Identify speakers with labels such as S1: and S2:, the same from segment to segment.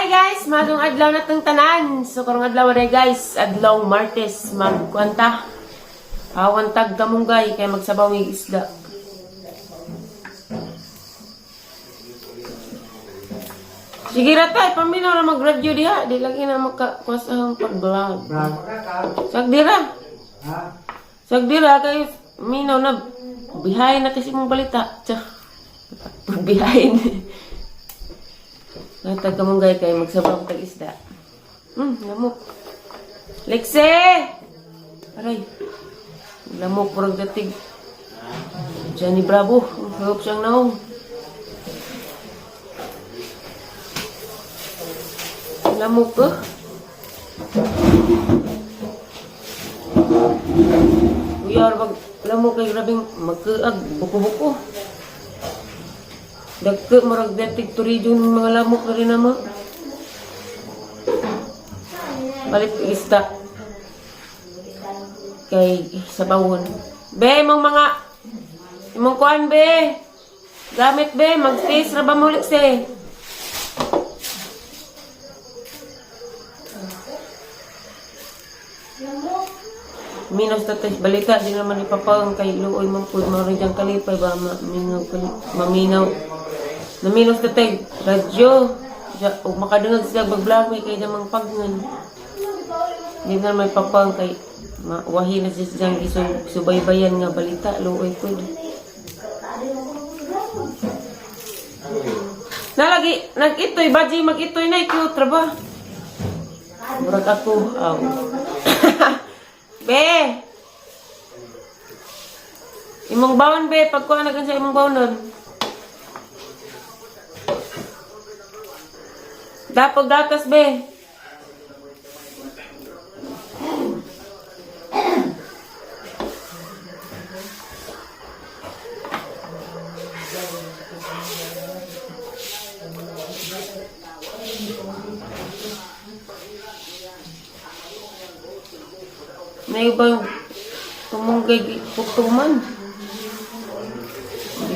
S1: Guys, magong adlaw na tong tanan. So karong adlaw na guys, adlaw Martes magkwanta. Awan tag kamunggay kay magsabaw mig isda. Sige ra tay, paminaw ra mag-radyo diha, di lagi na makakuha ang pag-vlog. Sagdira. Sagdira kay minaw na bihay na kasi mong balita. Tsa. Bihayin. Natag kamunggay kay magsabaw tag isda. Lamok. Lexe! Aray. Lamok purag datig. Johnny Bravo, hope siyang naong. Lamok ko. Uyar bag lamok kay grabing magkaag buko-buko. Dagko murag datig turidyo ng mga lamok na rin naman. Balik isda. Kay sabawon. Be, imong mga imong kuan be. Gamit be, mag-taste ra ba mo se? Minos ta tas balita di naman ipapang kay luoy man pud mao rin diyang kalipay ba maminaw maminaw. Naminos ta tay radyo. Ja, ug makadungag siya mag-vlog may kay damang pagnan. Di na may papang kay mawahi na siya siyang subaybayan nga balita luoy pud. Nalagi nag-itoy baji mag-itoy na cute ra ba? Murag ako aw. Be! Imong bawon be, pagkuha na sa imong bawon. Dapog gatas be. May ibang kamunggay putuman.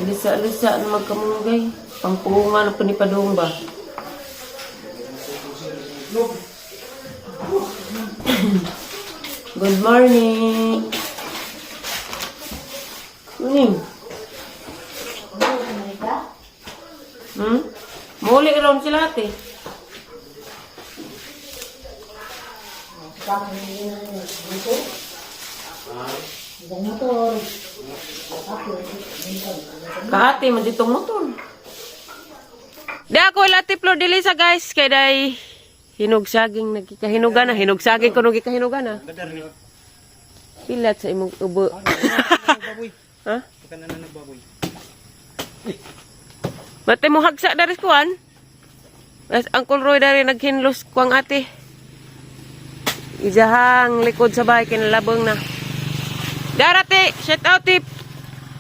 S1: Lisa-lisa na magkamunggay. Pangpuhungan na panipadung ba? Good morning. Morning. Muli ron sila ate. Kaate, man ditong motor. Di ako ilati Flor de Lisa guys. Kay day hinog saging nagkikahinugan na. Hinog saging kuno gikahinugan na. Pilat sa imong ubo. Ha? Bate mo hagsa daris kuan? As Uncle Roy dari naghinlos kuang ate. Ijahang likod sa bahay kinalabong na. Darate, shout out ti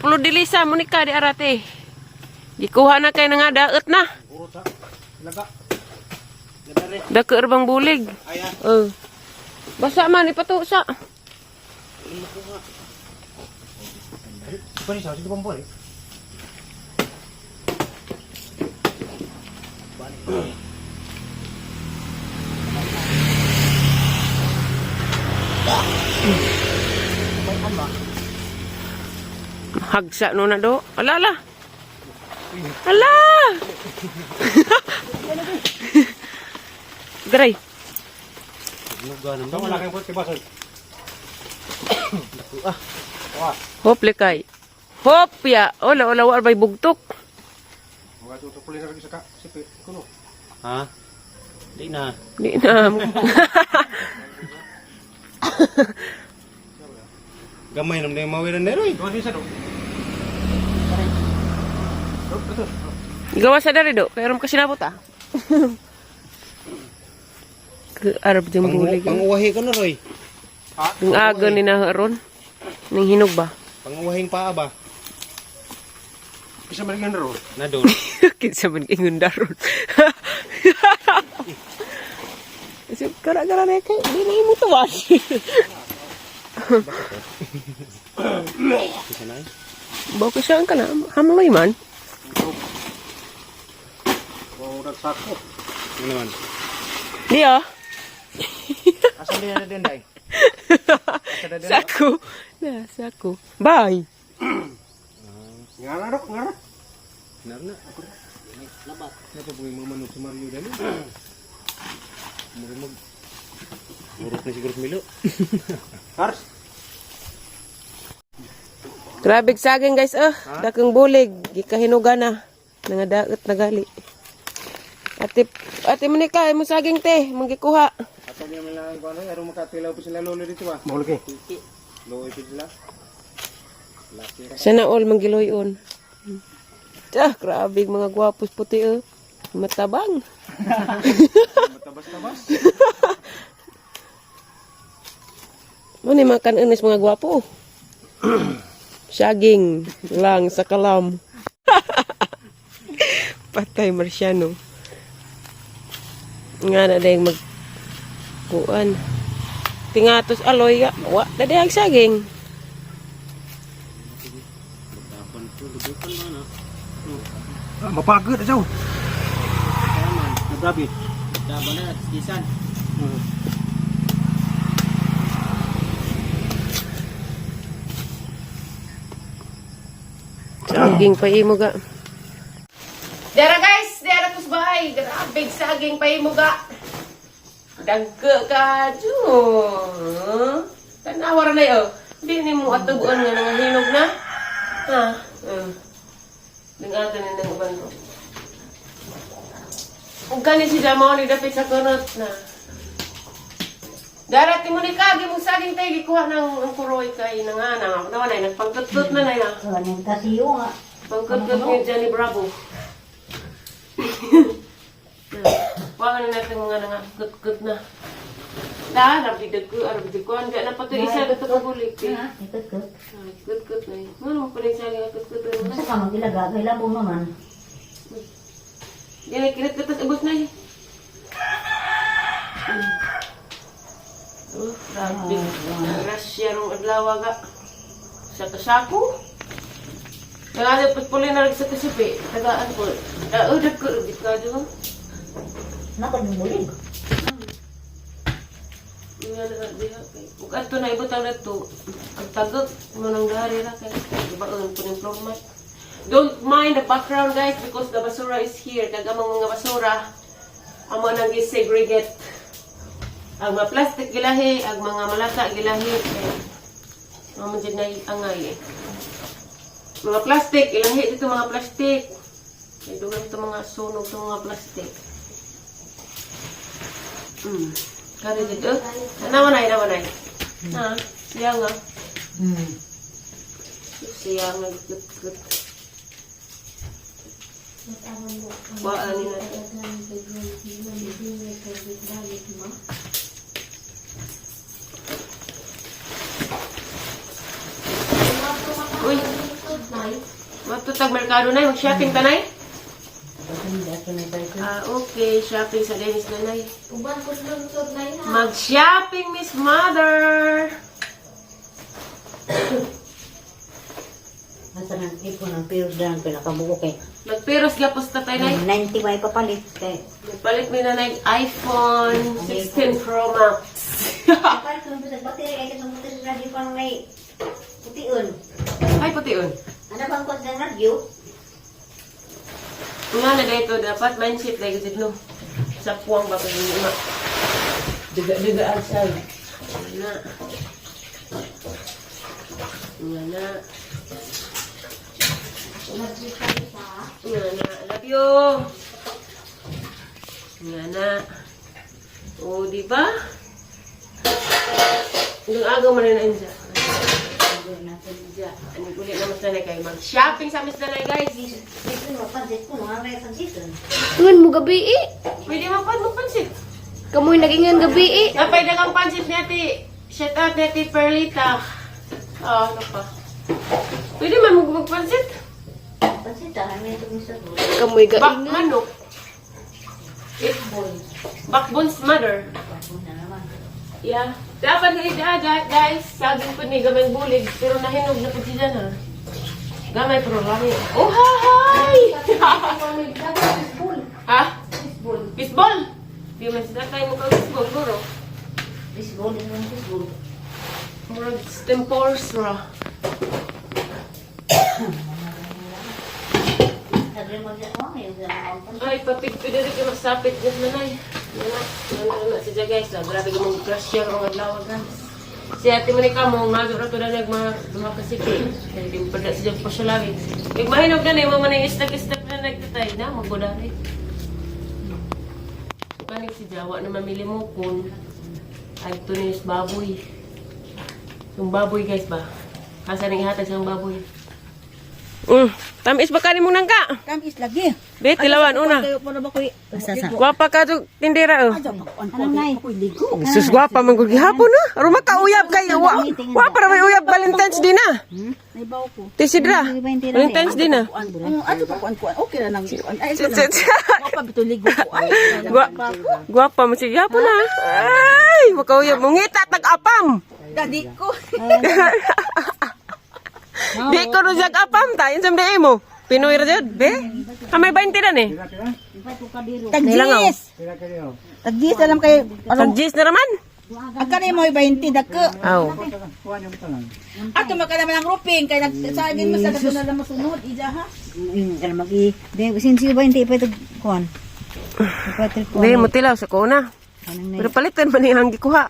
S1: Flor de Lisa, Monica di arate. Gikuha na kay nga daot na. Dako bang bulig. Oh. Basa man ipatusa. Hagsa no na do. Ala ala. Ala. Gray.
S2: Wala kayong pwede basoy.
S1: Hop likay. Hop ya. Ola ola wa bay bugtok.
S2: Mga tutupulin na rin sa ka. Sipi. Kuno.
S3: Ha? Di na.
S1: Di na.
S3: Gamay naman yung mawiran na rin.
S2: Gawa siya do.
S1: Gawa sa dari do. Kaya rom kasi nabot ah. Arab diyang bulig.
S3: Panguwahi ka na, Roy.
S1: Yung aga ni na ron. Ning hinog ba?
S3: Panguwahing paa ba?
S2: Isa man yung ro.
S3: Na doon.
S1: Kinsa man ingon daron. Kasi kara-kara na kay di na imo tuwas.
S3: Isa na eh.
S1: Bako siya ka na. Hamloy man.
S2: O nagsako.
S3: Ano naman?
S1: Di oh.
S3: Asan din na din, day?
S1: Sako. Na, sako. Bye.
S2: Ngara dok, ngara.
S3: Narna. Ako na. Labat. Napabungay mga manok sa Mario dali. Mura mag... Murot na siguro sa Milo.
S2: Ars.
S1: Grabe saging, guys, oh. Dakang bulig, gikahinuga na. Nangadaot na gali. Ate, Ate Monica, mo saging te, manggikuha.
S3: Ato niya man lang kung ano, aron makatilaw pa sila lolo dito ba?
S2: Mahulog eh.
S3: Looy pa sila. Laki ra.
S1: Sana all manggiloyon. Ah, grabe mga gwapos puti oh. Matabang.
S3: Matabas-tabas.
S1: Mo ni mga kananis mga gwapo. Saging lang sa kalam. Patay Marciano. Nga na dayang mag kuan. Tingatos aloy ga. Wa na dayang saging.
S3: Dapan to, lubukan man ah.
S2: Ah, mapagod asaw. Grabe.
S3: Dapan na, kisan.
S1: Saging pa imo ga. Dara guys, dara kus bahay. Grabe saging pa imo ga. Dagko ka ju. Tanawa ra na yo. Di ni mo atugon nga nangahinog na. Ha? Dingatan ni nang uban ko. Ug kani si Jamon ni dapit sa kunot na. Dara ti mo ni kagi mo saging tay gikuha ng ang kuroy kay nangana. Nawa na nagpangkutut na na ya.
S4: Kanin kasiyo nga.
S1: Pangkutut ni Johnny Bravo. Wala na natin mga nangakut-kut na. Da, rabi dagko, arabi dagko. Ang na pa to isa ka to kabulik. Eh.
S4: Ha? Ikot-kot.
S1: Kut-kut na eh. Ano mo pa rin sa akin kut-kut na.
S4: Sa ka magilaga, kay labong naman.
S1: Yan ay kinat katas ubos na eh. Oh, grabe. Russia rong adlaw ga. Sa kasako. Tagaan po puli na sa kasipi. Tagaan po. Oh, dagko, di ka do.
S4: Nako yung bulig.
S1: Nga na diha kay. Ug adto na ibutang na to. Ang tagok mo nang gari ra kay ibaon po ning floor mat. Don't mind the background, guys, because the basura is here. Kag among mga basura amo nang gi-segregate. Ang mga plastic gilahi, ang mga malata gilahi. Kay mamo jud na angay eh. Mga plastic, ilahi dito mga plastic. Kay dugang to mga sunog to mga plastic. Kari dito. Nawa na, nawa na. Ha, siya nga. Siya nga gut gut. Wa ani na. Uy. Matutag merkado na, mag-shopping ta nay. Ah, okay, shopping sa Dennis na nay. Mag-shopping, Miss Mother!
S4: Nasa nang ipon ang piros daan pinakabuo kay.
S1: Nagpiros gapos ta tayo nay.
S4: 90 may papalit kay.
S1: Nagpalit mi na nay iPhone 16 Pro Max.
S4: Papalit ko sa battery kay sa battery radio pa may putiun.
S1: Ay, puti yun.
S4: Ano bang kod ng radyo?
S1: Nga na dito, dapat mindset like dito no. Sa puwang ba pag ma. Duga-duga ang siya. Na. Nga na. Nga na. Love you. Nga na. O, di ba? Nung agaw man na inja. Inja. Ano ulit na mas nanay kayo mag-shopping sa mas nanay, guys.
S4: Dito mo pansit ko mga may pansiton.
S5: Ingon mo gabi eh.
S1: Pwede mo pa mo pansit.
S5: Kamoy nagingan gabi eh.
S1: Napay na kang pansit ni Ate. Shout out ni Ate Perlita. Oh, ano pa? Pwede man mo magpansit.
S4: Pansit ah, may ito sa
S5: Kamoy
S1: Bak
S5: gaingan.
S1: manok. It, backbone's mother.
S4: na naman.
S1: Yeah. Dapat na ida, guys. Saging po ni gamay bulig. Pero nahinog na po siya na. Gamay pero lami. Oh, hi! Ha? Fishball! Di man sila tayo mo kang fishball, guro.
S4: Fishbowl, din mo fishbowl.
S1: Murag stempors ra.
S4: Sabi mo siya, oh, ngayon sa mga
S1: Ay, patig pwede rin kayo masapit dyan nanay. Nana, nana, nana siya guys. Ah, grabe ka mong crush siya mga adlaw guys. Si Ate Monica mo, nga doon ito na nagma duha ka city. Kaya di mo pa na siya pa siya lagi. Igmahinog na na, yung mga nang istak-istak na nagtatay na, magudari. Panig si Jawa na mamili mo kun. Ay, ito na yung baboy. Yung baboy guys ba? Asa nang ihatag sa baboy? Tamis ba kanin mo nang ka?
S6: Tamis lagi.
S1: Be, tilawan una.
S6: Kayo para ba koy?
S1: Gwapa ka to tindera oh.
S4: Anong nay?
S1: Sus gwapa man gud gihapon no. Aron makauyab kay wa. Wa para may uyab Valentine's din na.
S6: Naibaw ko.
S1: Tisidra. Valentine's din na.
S6: Ato pa kuan kuan. Okay ra nang kuan. Ay,
S1: Sit, sit.
S6: Wa pa bito ligo ko. Ay,
S1: Gwapa man siya gihapon na. Ay, makauyab mo ngita tag apam.
S6: dadi ko.
S1: Di ko ro jag apam ta insam di mo. Pinoy ra jud, be. Ah, may 20 na ni.
S6: Tag-gis. Tag-gis alam kay
S1: Tag 10 na raman.
S6: Ang kanay mo 20 dako.
S1: Aw.
S6: Ato makalaman ang ruping kay nag sa agin mo sa dato na lang masunod ija ha.
S4: Ingon ka na mag-i. Di, sinsiyo ba hindi pa ito kuan?
S1: Be, mo tilaw sa ko na.
S4: Anong nay?
S1: Pero palitan man ni ang gikuha.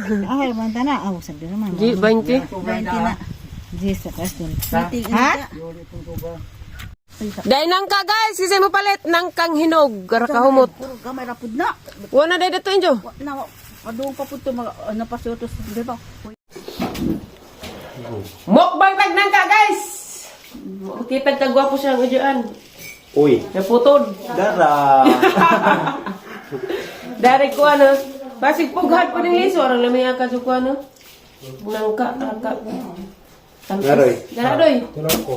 S4: Ah, banta na. Ah, sabi naman.
S1: G 20.
S4: 20 na. Jis, sa kastin. Ha?
S1: Dahil nangka guys, kasi mo palit nangkang hinog, gara kahumot.
S6: Puro gamay ra pud na.
S1: Wala na dito injo.
S6: Wa na padung pa pud to mga ano pa sutos, di ba?
S1: Mukbang tag nangka guys. Kita ka gwapo siya ang udyaan.
S3: Uy.
S1: Naputod.
S3: Dara.
S1: Dari ko ano. Basig pughat po ng liso aron lami ka ko ano. Nangka nangka.
S3: Daroy.
S1: Daradoy.
S2: Tunaw ko.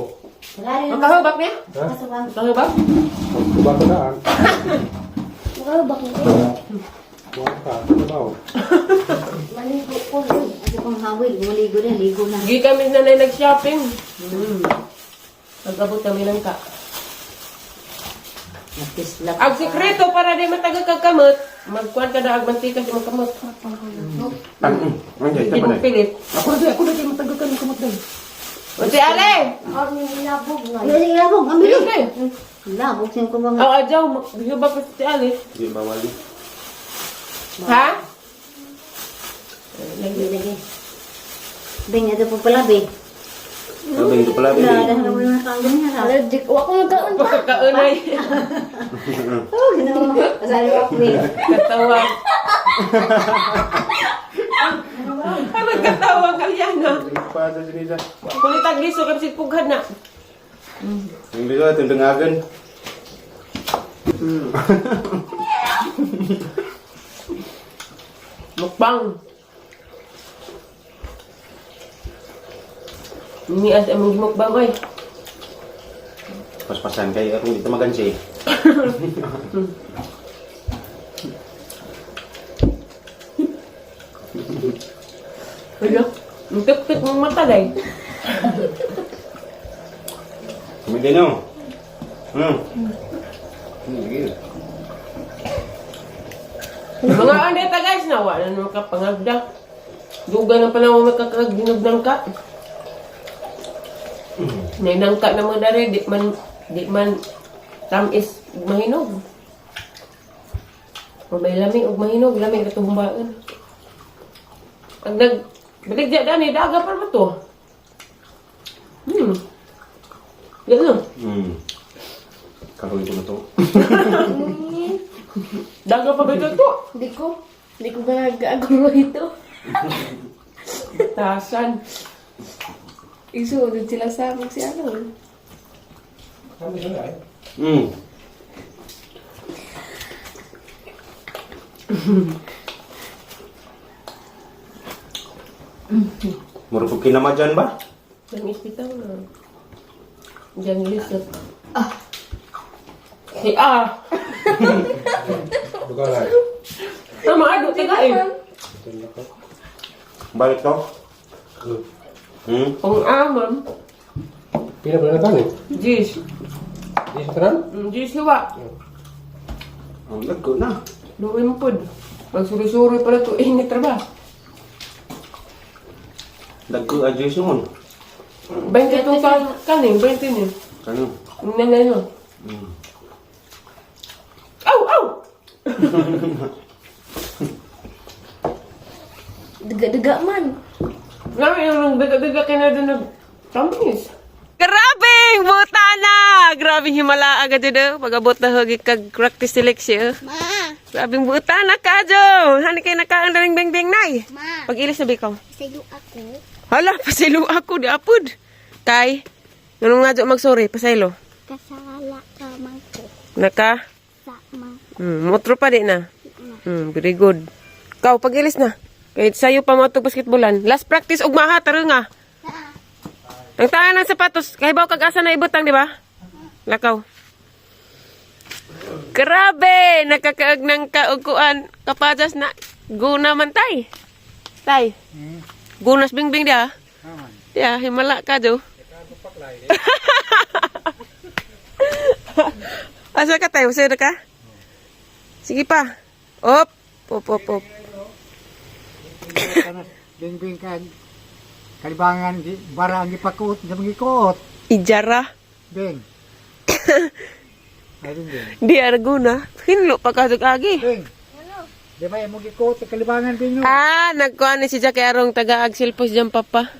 S1: Makahubak niya? Makahubak?
S2: Kuba ko na. Makahubak na. Kuha ka. Tunaw.
S4: Maligo ko. Ako pang hawil. Maligo na, ligo na.
S1: Gi kami na nag-shopping. Pag-abot kami nangka.
S4: Nagtislap.
S1: Ang sikreto para di matagal kag kamot, magkuan ka na ag mantika sa imong kamot. Hindi mo pilit. Ako na di matagal ka ng kamot dai. O si Ale!
S4: Ay, ay, labog. Ang bilis.
S1: Okay.
S4: Labog siya ko mga.
S1: Aw, adyaw, maghubak pa si Ale.
S3: Di bawal.
S1: Ha?
S4: Lagi, lagi. Bing, ito po pala, Bing.
S3: Ano ba pala?
S4: Wala, dahil mo na kaanggan niya. Allergic. Wa ko nagkaon pa.
S1: Pagkakaunay.
S4: Oh, ginawa. Kasali ko ako, Bing.
S1: Katawa. Ano katawa kalyana?
S3: Pa sa sinisa.
S1: Kulitag liso kami si pughan na.
S3: Yung liso tundangagan.
S1: Mukbang. Nias among mukbang oy.
S3: Paspasan kay akong dito magansi.
S1: Wala. Ang tuk-tuk mong mata day.
S3: Kumigay no. Sige.
S1: Mga andeta guys, nawa na naman ka pangagda. Duga na pala mo makakaginog ng ka. May nangka na mga dari, di man tamis ug mahinog. O may lami ug mahinog, lami ka tumbaan. Ang nag baligya dani daga pa ba to? Ganun.
S3: Karoon ko na to.
S1: Daga pa ba ito to?
S5: Hindi ko. Hindi ko gagaguro ito.
S1: Tasan.
S5: Isuod sila sa akin si ano.
S3: Muro ko kinamadyan ba?
S1: Ang ispitaw na. Diyan lisot. Ah. Si ah.
S2: Bukalay.
S1: Tama ado taga eh.
S3: Balik to?
S1: Ang amon.
S2: Pila pa na tani?
S1: Jis.
S2: Di sa tanan?
S1: Jis hiwa.
S3: Ang lagko na.
S1: Luoy mo pod. Magsuri-suri pala to init ra ba?
S3: Lagko adyo sungon.
S1: 20 tong kaning, 20 ni.
S3: Kano?
S1: Ang nanay no. Aw, aw!
S5: Daga-daga man.
S1: Grabe yung daga-daga kay na doon nag-tamis. Grabing butana! Grabing himala agad yun. Pag-abot na hagi kag practice selection.
S4: Ma!
S1: Grabing butana ka, Jo! Hani kay nakaon na ring beng-beng nay.
S4: Ma!
S1: Pag-ilis na bikaw.
S4: Sa'yo ako.
S1: Hala, pasaylo ako, di apod. Kay, nganong nga jo magsuri, pasaylo.
S4: Kasala ka man ko.
S1: Naka,
S4: Sa man.
S1: motro pa di na. Very good. Kau, pag-ilis na. Kahit sayo pa mo itong basketballan. Last practice, ugma ha, taro nga. Ang tahan ng sapatos, kahibaw kag asa na ibutang, di ba? Lakaw. Grabe! Nakakaag ng kaukuan. Kapajas na. Guna man tay. Tay. Gunas bingbing dia. Ya, himala ka jo. Asa ka tayo? Sino ka? Sige pa. Op. Op, op, op.
S7: Bingbing kan kalibangan gi bara ang gipakuot sa mga ikuot.
S1: Ijara.
S7: Bing. Ay bing bing.
S1: Di arguna. Hinlo pa ka agi.
S7: Bing. Di ba imong gikuot sa kalibangan bing no?
S1: Ah, nagkuha ni si Jack arong taga-ag silpos diyan papa.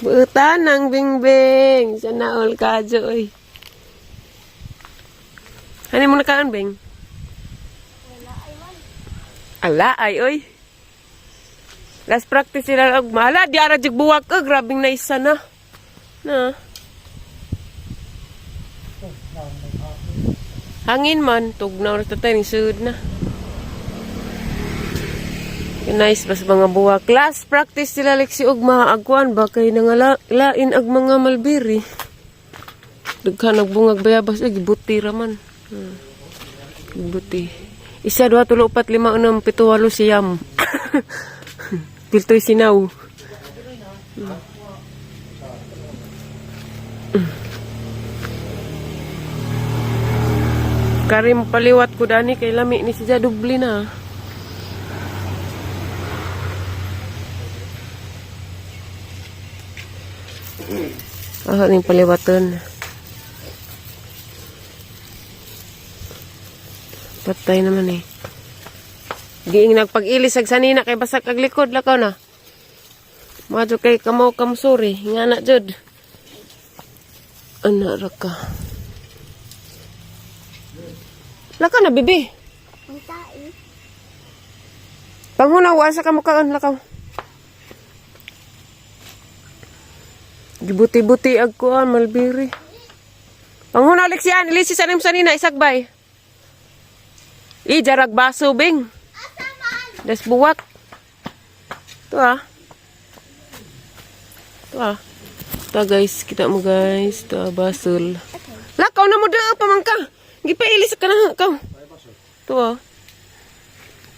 S1: Buta ng bingbing. Sana all kadyo oy. Ano mo nakaan, Bing? Ala ay oy. Last practice sila og mala di ara jud buwak ka grabing naisa na. Na. Hangin man, tugnaw ra tatay ning sud na. Nice bas mga buwak. Last practice sila Lexi og maagwan ba kay nangalain ag mga malbiri. Daghan og bungag bayabas ay gibuti ra man. Gibuti. Isa, duha, tulo, upat, lima, unom, pito, walo, siyam. Piltoy sinaw. Karim paliwat ko dani kay lami ni siya dubli na. Ah, ning paliwaton. Patay naman eh. Giing nagpag-ilis ag sanina kay basak ag likod lakaw na. Madyo kay kamaw kamsuri, nga na jud. Ana ra ka. Lakaw na bibi.
S4: Ang tae.
S1: Panghuna, wa sa kamukaan, lakaw. Gibuti-buti ag kuan, malbiri. Panghuna, Alexian, ilisi sa nim sanina, isagbay. I, jarag baso, bing. Des buwak. Ito ah. Ito ah. Ito guys, kita mo guys. Ito ah, basol. Lakaw na mo doon, pamangka. Gipailis ka na, kaw. Ito ah.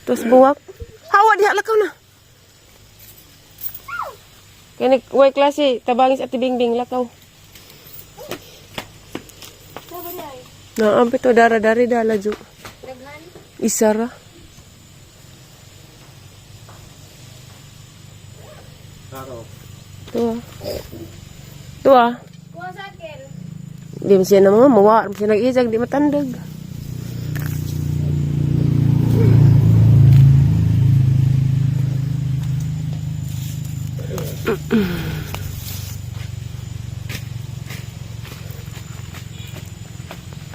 S1: Tapos buwak. Hawa diha lakaw na. Kani way klase tabangis at bingbing lakaw. Naa to dara dari dala ju. Isara. Ito ah. Ito ah.
S4: Kuha sa akin.
S1: Di mo siya na mga mawa. Di mo siya nag-isag, di matandag.